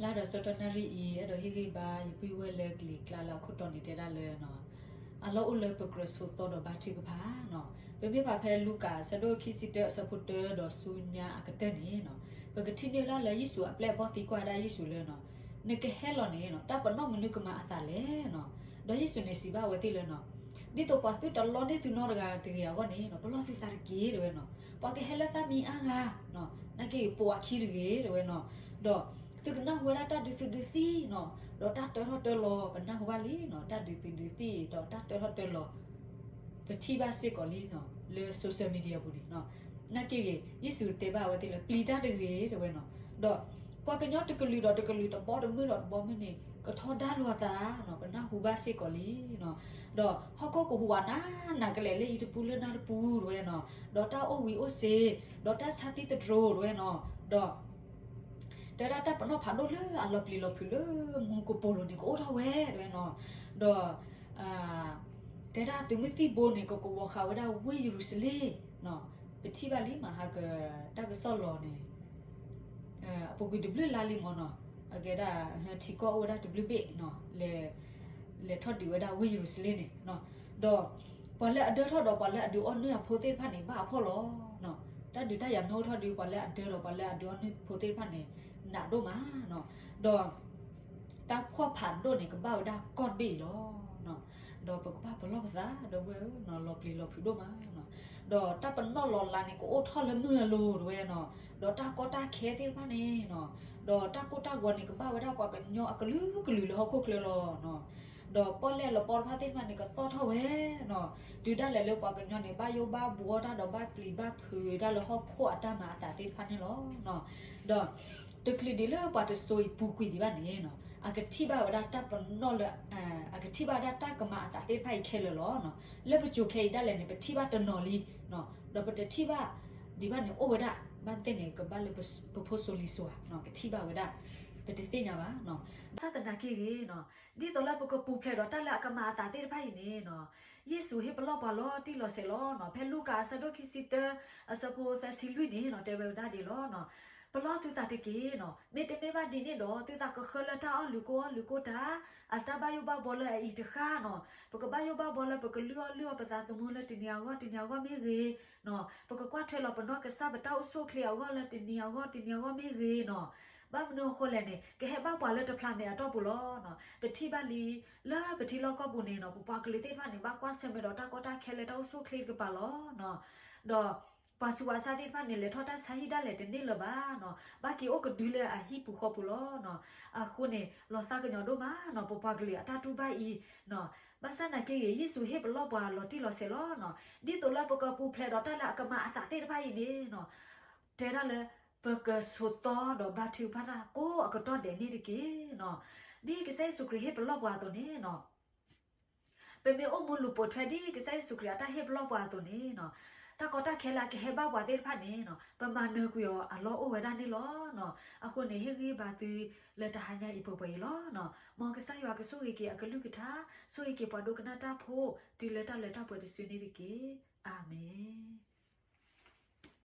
လါဒီးဆၢကတီၢ်နၣ်ရံၣ်အံၤ အဲၣ်ဒိးဟ့ၣ်ဂံၢ်ဘါယပုၢ်ဝဲၢ်လၢကလံၤကျါလၢအခိၣ်တီန့ၣ် တဲဒၣ်လၢ အလီၢ်အိၣ်လၢပကြၢးဆိးသီဒီးဘါထုကဖၣ်နီၤ. ပမ့ၢ်ဖးဖဲလူၤကၣ် အဆၢဒိၣ်ခံဆံတၢ အဆၢဖိတၢဒီးဆူညါအကတၢၢ်န့ၣ်နီၤ, ပကထံၣ်န့ၢ်ဝဲဒၣ်လၢယ့ၣ်ၡူးအပျဲၢ်အဘီၣ်သံကွၢ်ဝဲဒၣ်ယ့ၣ်ၡူးလၢနီၤ, နကဟဲလီၤန့ၣ်နီၤ တၢ်ပနီၣ်မနုၤကမၤအသးလဲၣ်နီၤ. ဒီးယ့ၣ်ၡူးန့ၣ်စံးဘၣ်အဝဲသ့ၣ်လၢနီၤ, ဒ်သိးပှၤသုတလီန့ၢ်သုနီတဂၤတဂ့ၤအဂီၢ်န့ၣ်နီၤ, ပလီၢ်သုသးတက့ၢ်တဲဝဲနီၤ. ပှၤကဟဲလၢတၢ်မံၤအါဂၤနီၤ, နာ်က့ဂ့ၤ ပိာ်အခံတဂ့ၤတဲဝဲနီၤ. ဒီးသုကနၢ်ဟူဝဲဒၣ်တၢ်ဒုးသုဒုးသံနီၤ, ဒီးတၢ်တၢထီၣ်တၢလီၤ ပနၢ်ဟူဘၣ်လံနီၤ, တၢ်ဒုးသုဒုးသံဒီးတၢ်တၢထီၣ်တၢလီၤ ပထံၣ်ဘၣ်စ့ၢ်ကီးလံနီၤ, လၢ social media ပူၤန့ၣ်နီၤ. နာ်က့ဂ့ၤ ယ့ၣ်ၡူးတဲဘၣ်အဝဲသ့ၣ်လၢ ပျံၤတၢ်တဂ့ၤတဲဝဲနီၤ. ဒီးပှၤကညီတကလုာ်ဒီးတကလုာ် တဘီတမုၢ်ဒီးတဘီမုၢ်န့ၣ် ကထီဒါလိာ်အသးနီၤ, ပနၢ်ဟူဘၣ်စ့ၢ်ကီးလံနီၤ. ဒီးဟီၣ်ခိၣ်ကဟူးဝးနးနးကလဲာ်လၢအံၤတပူၤလၢနၤတပူၤတဲဝဲနီၤ, ဒီးတၢ်အိၣ်ဝံၤအိၣ်စ့ၤ ဒီးတၢ်ဆါသံသတြိာ်တဲဝဲနီၤ. ဒီး တဲဒၣ်တၢ်ပနီၣ်ဖးဒိၣ်လၢအလီၤပျံၤလီၤဖုးလၢမူကပိာ်လိၤန့ၣ် ကအိၣ်ထီၣ်ဝဲတဲဝဲနီၤ. ဒီး တဲဒၣ်သုးမုၢ်သံၣ်ဘိန့ၣ် ကကဝီၤဃာ်ဝဲဒၣ်ဝ့ၢ်ယရူၤၡလ့ၣ်နီၤ. ပထံၣ်ဘၣ်လံမးဟးက တၢ်ကစီၣ်လီၤန့ၣ် အပူၤကွံာ်တဘျုးလါလံမ့ၢ်နီၤ, အကဲဒၣ် ထံကီၢ်အိၣ်ဝဲဒၣ်တဘျုးဘ့ၣ်နီၤ, လဲၤ လဲၤထီၣ်ဒုးဝဲဒၣ်ဝ့ၢ်ယရူၤၡလ့ၣ်န့ၣ်နီၤ. ဒီးပှၤလၢအဒၢထီၣ်ဒီးပှၤလၢအဒုးအီၣ်နုၢ်အဖိသ့ၣ်တဖၣ်န့ၣ် ဘၣ်အဖှီၣ်လီၤနီၤ. တၢ်ဒုးတၢ်ယၤမ့ၢ်အိၣ်ထီၣ်ဒီး ပှၤလၢအဒၢဒီးပှၤလၢအဒုးအီၣ်နုၢ်ဖိသ့ၣ်တဖၣ်န့ၣ် နးဒိၣ်မးနီၤ. ဒီး တၢ်ဖှီၣ်ဖးဒိၣ်န့ၣ် ကဘၣ်ဝဲဒၣ်ကီၢ်တဘ့ၣ်အံၤလီၤ. ဒီးပကဘၣ်ပလီၢ်ပသး ဒီပုၢ်ဝဲၢ်ဧၢနီၤ, လီၤပျံၤလီၤဖုးဒိၣ်မးနီၤ. ဒီးတၢ်ပနီၣ်လီၤလးန့ၣ် ကအိၣ်ထီၣ်လၢမုၢ်အလိၤတဲဝဲနီၤ, ဒီးတၢ်ကီတၢ်ခဲသ့ၣ်တဖၣ်န့ၣ်နီၤ, ဒီးတၢ်ကိၢ်တၢ်ဂီၤန့ၣ် ကဘၣ်ဝဲဒၣ်ပှၤကညီအကလုာ်ကလုာ်လၢဟီၣ်ခိၣ်ချၢလီၤနီၤ. ဒီးပီၣ်လဲၣ်လီၤပီတဖၣ်သ့ၣ်တဖၣ်န့ၣ် ကသီၣ်ထီၣ်ဝဲနီၤ, တုၤဒၣ်လဲာ်လၢပှၤကညီန့ၣ် ဘၣ်ယိၣ်ဘၣ်ဘှီတၢ်ဒီးဘၣ်ပျံၤဘၣ်ဖုးတၢ်လၢဟီၣ်ခိၣ်အတၢ်မၤအသးသ့ၣ်တဖၣ်န့ၣ်လီၤ. ဒီး တချုးဒံးလၢပှၤတစိၤအံၤပူၤကွံာ်ဒံးဘၣ်န့ၣ်နီၤ, အကထံၣ်ဘၣ်ဝဲဒၣ်တၢ်ပနီၣ်လၢ အကထံၣ်ဘၣ်ဝဲဒၣ်တၢ်ကမၤအသးသ့ၣ်တဖၣ်အံၤခဲလၢာ်လီၤ. လၢပစိၤခဲအံၤဒၣ်လဲာ်န့ၣ် ပထံၣ်ဘၣ်တနီၤလံ, ဒီးပတထံၣ်ဘၣ်ဒံးဘၣ်န့ၣ် အိၣ်ဝဲဒၣ် ဘၣ်သ့ၣ်န့ၣ် ကဘၣ်လၢပဖိစိၤလံၤစိၤဧါ, ကထံၣ်ဘၣ်ဝဲဒၣ် ပတသ့ၣ်ညါဘၣ်. ဘၣ်ဆၣ်သနာ်က့ဂ့ၤနီၤ, ဒ်သိးလၢပကပူၤဖျဲးဒီးတၢ်လၢအကမၤအသးသ့ၣ်တဖၣ်အံၤန့ၣ်နီၤ, ယ့ၣ်ၡူးဟ့ၣ်ပလီၢ်ပှၤလီၤတံၢ်လီၤဆဲးလီၤနီၤ. ဖဲလူၤကၣ်အဆၢဒိၣ်ခံဆံတၢ အဆၢဖိသၢဆံလွံၢ်န့ၣ်နီၤ, တဲဝဲဒၣ်ဒ်အံၤလီၤ. ပလီၢ်သုသးတက့ၢ်နီၤ, မ့တမ့ၢ်ဘၣ်ဒ်န့ၣ်ဒီး သုသးကဃၢလၢတၢ်အီၣ်လုးကိၢ်အီလုးကိၢ်တၢ်, အတၢ်ဘၣ်ယိၣ်ဘၣ်ဘှီလၢအအံၤတဃၣ်နီၤ. ပကဘၣ်ယိၣ်ဘၣ်ဘှီလၢပကလုၢ်အီၣ်လုၢ်အီပသးသမူလၢတနံၤအဂီၢ်တနံၤအဂီၢ်မ့ၢ်ဂ့ၤ, ပကကွၢ်ထွဲလီၤပနီၢ်ကစၢ်ပတၢ်အိၣ်ဆူၣ်အိၣ်ချ့အဂီၢ်လၢတနံၤအဂီၢ်တနံၤအဂီၢ်မ့ၢ်ဂ့ၤနီၤ. ဘၣ်မနုၤအဃိလဲၣ်န့ၣ် ကဟဲဘၣ်ပှၤလၢတဖျးမဲာ်အတီၢ်ပူၤလီၤ. ပထံၣ်ဘၣ်လံ လၢပထံလီၢ်ကီၢ်ပူၤန့ၣ်နီၤ, ပပှၤကလုာ်သ့ၣ်တဖၣ်န့ၣ် ဘၣ်ကွၢ်ဆၢၣ်မဲာ်ဒီးတၢ်ကီတၢ်ခဲလၢတၢ်အိၣ်ဆူၣ်အိၣ်ချ့တကပၤလီၤ. ဒီးပှၤဆူးပှၤဆါသ့ၣ်တဖၣ်န့ၣ် လဲၤထီၣ်တၢ်ဆါဟံၣ်ဒၣ်လဲာ်တန့ၢ်လၢၤဘၣ်နီၤ, ဘၣ်က့ၤအိၣ်ကဒုလၢအဟံၣ်ပူၤဃီပူၤလီၤ. အဃိန့ၣ် လီၤသးကညီၤဒိၣ်မးနီၤ, ပပှၤကလုာ်အတၢ်တူၢ်ဘၣ်အံၤ, ဘၣ်ဆၣ်သနာ်က့ဂ့ၤ ယ့ၣ်ၡူးဟ့ၣ်ပလီၢ်ပှၤလီၤတံၢ်လီၤဆဲးလီၤ. ဒ်သိးလၢပကပူၤဖျဲးဒီးတၢ်လၢအကမၤအသးသ့ၣ်တဖၣ်အံၤန့ၣ်နီၤ, တဲဒၣ်လၢ ပကဆိးသီဒီးဘါထုကဖၣ်တၢ်ကိးအကတီၢ်ဒဲးန့ၣ်တက့ၢ်နီၤ. ဒ်ကစၢ်ယ့ၣ်ၡူးခရံာ်ဟ့ၣ်ပလီၢ်ပှၤအသိးန့ၣ်နီၤ, ပမ့ၢ်အိၣ်မူလူၤပိာ်ထွဲဒ်ကစၢ်ယ့ၣ်ၡူးခရံာ်အတၢ်ဟ့ၣ်ပလီၢ်ပှၤအသိးန့ၣ်နီၤ, တၢ်ကီတၢ်ခဲလၢအကဟဲဘၣ်ပှၤသ့ၣ်တဖၣ်န့ၣ်နီၤ, ပမၤနၢၤကွံာ်အီၤအလီၢ်အိၣ်ဝဲဒၣ်န့ၣ်လီၤ. အဃိန့ၣ် ဟ့ၣ်ဂံၢ်ဘါသုလၢတဟါညါအံၤပှဲၤပှဲၤအံၤလီၤ. မ်ကစၢ်ယွၤကဆိၣ်ဂ့ၤက့ၤအကလုၢ်ကထါ, ဆိၣ်ဂ့ၤက့ၤပှၤဒိကနၣ်တၢ်ဖိ, တုၤလၢတၢ်လၢတၢ်ပှဲၤတစုန့ၣ်တက့ၢ်. အၤမ့ၣ်.